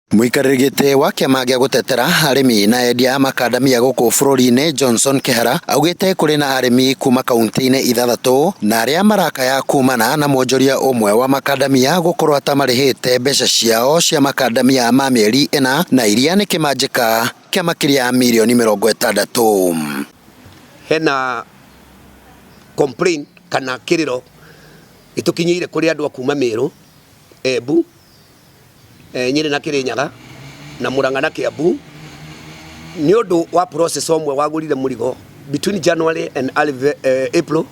Mũikarĩri gĩtĩ wa kĩama gĩa gũtetera arĩmi na endia a makandamia gũkũ bũrũri-inĩ Johnson Kĩhara augĩte kũrĩ na arĩmi kuma kaunti-inĩ ithathatũ na arĩa marakaya kumana na mwonjoria ũmwe wa makandamia gũkorwo atamarĩhĩte mbeca ciao cia makandamia ma mĩeri ĩna na iria nĩ kĩmanjĩka kĩa makĩria ya mirioni 60. Hena complaint kana kĩrĩro gĩtũkinyĩire kũrĩ andũ a kuma Meru, Embu, Nyĩrĩ na Kĩrĩnyaga na Mũrang'a na Kĩambu nĩ ũndũ wa process ũmwe wagũrire mũrigo between January and early April.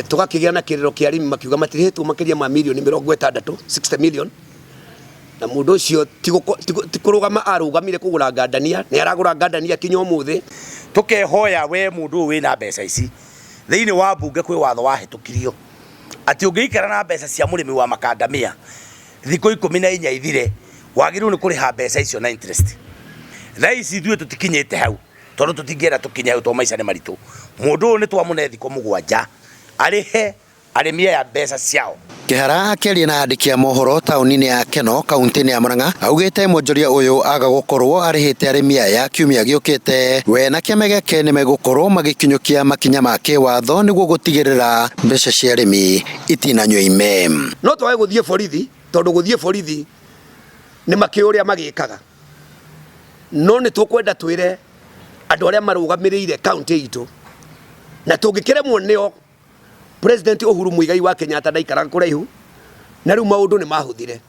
Tũgakĩgĩa na kĩrĩro kĩa arĩmi makiuga matirĩhĩtwo makĩria ma mirioni 60, 60 million, na mũndũ ũcio ti kũrũgama arũgamire kũgũra ngandania, nĩ aragũra ngandania kinya ũmũthĩ. Tũkehoya we mũndũ ũyũ wĩna mbeca ici thĩinĩ wa mbunge kwĩ watho wahĩtũkirio atĩ ũngĩikara na mbeca cia mũrĩmi wa makandamia thikũ 14 ithire, wagĩrĩirwo nĩ kũrĩha mbeca icio na interest. Thaa ici ithuĩ tũtikinyĩte hau tondũ tũtingĩenda tũkinye hau tondũ maica nĩ maritũ. Mũndũ ũyũ nĩ twamũne thikũ 7 arĩhe arĩmi aya mbeca ciao. Kĩhara akĩaria na andĩki a mohoro taũni-inĩ ya Keno kaunti-inĩ ya Murang'a augĩte mwonjoria ũyũ aga gũkorwo arĩhĩte arĩmi aya kiumia gĩũkĩte, we na kĩama gĩake nĩ megũkorwo magĩkinyũkia makinya ma kĩwatho nĩguo gũtigĩrĩra mbeca cia arĩmi itinanyua ime. No twage gũthiĩ borithi tondũ gũthiĩ borithi nĩ makĩũĩ ũrĩa magĩkaga, no nĩ tũkwenda twĩre andũ arĩa marũgamĩrĩire kaunti itũ, na tũngĩkĩremwo nĩo, President Uhuru Muigai wa Kenyatta ndaikaraga kũraihu na rĩu maũndũ nĩ mahũthire,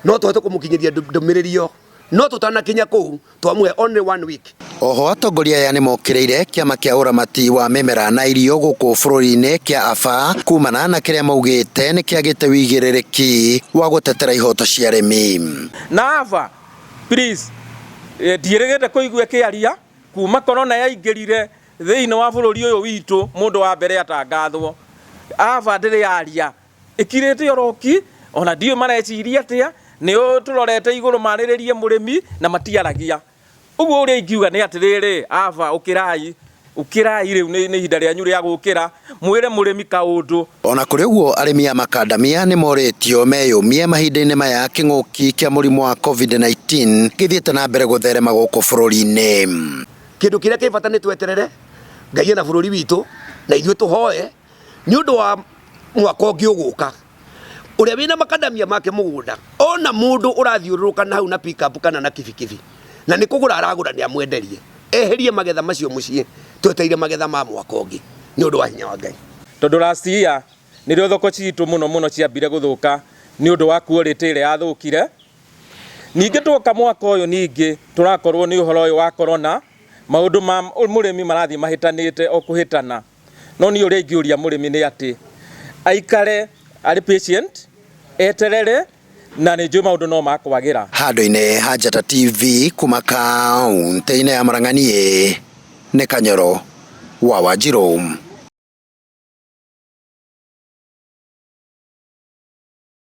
no tũhote kũmũkinyĩria ndũmĩrĩri ĩyo, no tũtanakinya kũu twamũhe only one week. Oho atongoria aya nĩmokĩrĩire kĩama kĩa ũramati wa mĩmera na irio gũkũ bũrũri-inĩ kĩa AFA kumana na kĩrĩa maugĩte nĩ kĩagĩte wĩigĩrĩrĩki wa gũtetera ihoto cia arĩmi. Na AFA please, ndiĩrĩgĩte kũigua ĩkĩaria kuma corona yaingĩrire thĩinĩ wa bũrũri ũyũ witũ. Mũndũ wa mbere atangathwo AFA ndĩrĩ yaria, ĩkirĩte oroki, ona ndiũĩ mareciria atĩa. Nĩ tũrorete igũrũ marĩrĩrie mũrĩmi na matiaragia ũguo. Ũrĩa ingiuga nĩ atĩrĩrĩ, AFA ũkĩrai, ũkĩrai, rĩu nĩ ihinda rĩanyu rĩa gũkĩra mwĩre mũrĩmi kaũndũ. Ona kũrĩ ũguo, arĩmi a makandamia nĩ morĩtio meyũmie mahinda-inĩ maya kĩng'ũki kĩa mũrimũ wa COVID-19 gĩthiĩte na mbere gũtherema gũkũ bũrũri-inĩ. Kĩndũ kĩrĩa kĩ bata nĩ tweterere Ngai ena bũrũri witũ na ithuĩ tũhoe nĩ ũndũ wa mwaka ũngĩ ũgũka. Ũrĩa wĩna makandamia make mũgũnda, ona mũndũ ũrathiũrũrũka na hau na pickup kana na kibikibi na nĩ kũgũra aragũra, nĩ amwenderie eherie magetha macio mũciĩ, twetereire magetha ma mwaka ũngĩ nĩ ũndũ wa hinya wa Ngai. Tondũ last year nĩrĩo thoko citũ mũno mũno ciambire gũthũka nĩ ũndũ wa quality ĩrĩa yathũkire. Ningĩ twoka mwaka ũyũ ningĩ tũrakorwo nĩ ũhoro ũyũ wa corona, maũndũ ma mũrĩmi marathiĩ mahĩtanĩte o kũhĩtana. No niĩ ũrĩa ingĩũria mũrĩmi nĩ atĩ aikare arĩ patient, eterere, na nĩ njũĩ maũndũ no makwagĩra. Handũ-inĩ ha Njata TV kuma kaunti-inĩ ya Murang'a, niĩ nĩ Kanyoro wa Wanjirũ.